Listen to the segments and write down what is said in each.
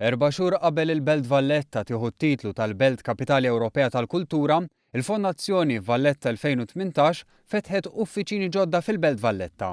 Erba' xhur qabel il-Belt Valletta tieħu t-titlu tal-Belt Kapitali Ewropea tal-Kultura, il-Fondazzjoni Valletta 2018 fetħet uffiċini ġodda fil-Belt Valletta.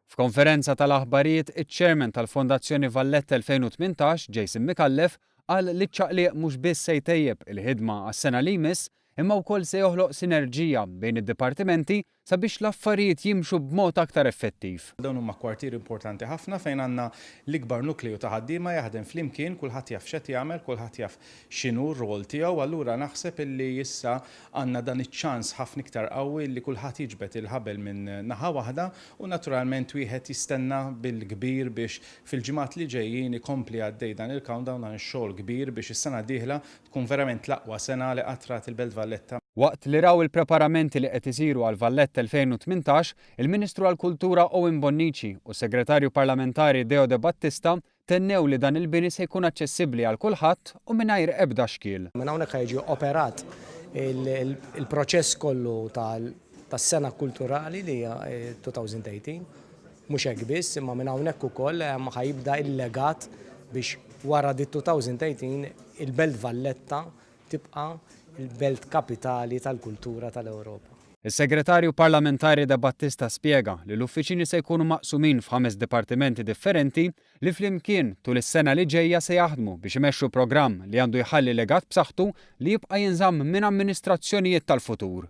F'konferenza tal-aħbarijiet, iċ-Chairman tal-Fondazzjoni Valletta 2018, Jason Micallef, qal li ċ-ċaqliq mhux biss se jtejjeb il-ħidma għas-sena li jmiss, imma wkoll se joħloq sinerġija bejn id-dipartimenti sabiex l-affarijiet jimxu b'mod aktar effettiv. Dawn huma kwartieri importanti ħafna fejn għandna l-ikbar nukleju ta' ħaddiema jaħdem flimkien, kulħadd jaf x'qed jagħmel, kulħadd jaf x'inhu r-rwol tiegħu, allura naħseb illi issa għandna dan iċ-ċans ħafna iktar qawwi li kulħadd jiġbed il-ħabel minn naħa waħda u naturalment wieħed jistenna bil-kbir biex fil-ġimgħat li ġejjin ikompli għaddej dan il-countdown, dan ix-xogħol kbir biex is-sena d-dieħla tkun verament l-aqwa sena li qatt rat il-Belt Valletta. Waqt li raw il-preparamenti li qed isiru għal Valletta 2018, il-Ministru għall-Kultura Owen Bonnici u s-Segretarju Parlamentari Deo Debattista tennew li dan il-bini se jkun aċċessibbli għal kulħadd u mingħajr ebda xkiel. Minn hawnhekk ħa jiġi operat il-proċess kollu tas-sena kulturali li hija 2018. Mhux hekk biss, imma minn hawnhekk ukoll ħa jibda il-legat biex wara di 2018 il-Belt Valletta tibqa' il-belt kapitali tal-kultura tal-Ewropa. Is-Segretarju Parlamentari Debattista spjega li l-uffiċini se jkunu maqsumin f'ħames dipartimenti differenti li flimkien tul is-sena li ġejja se jaħdmu biex imexxu programm li għandu jħalli legat b'saħħtu li jibqa' jinżamm minn amministrazzjonijiet tal-futur.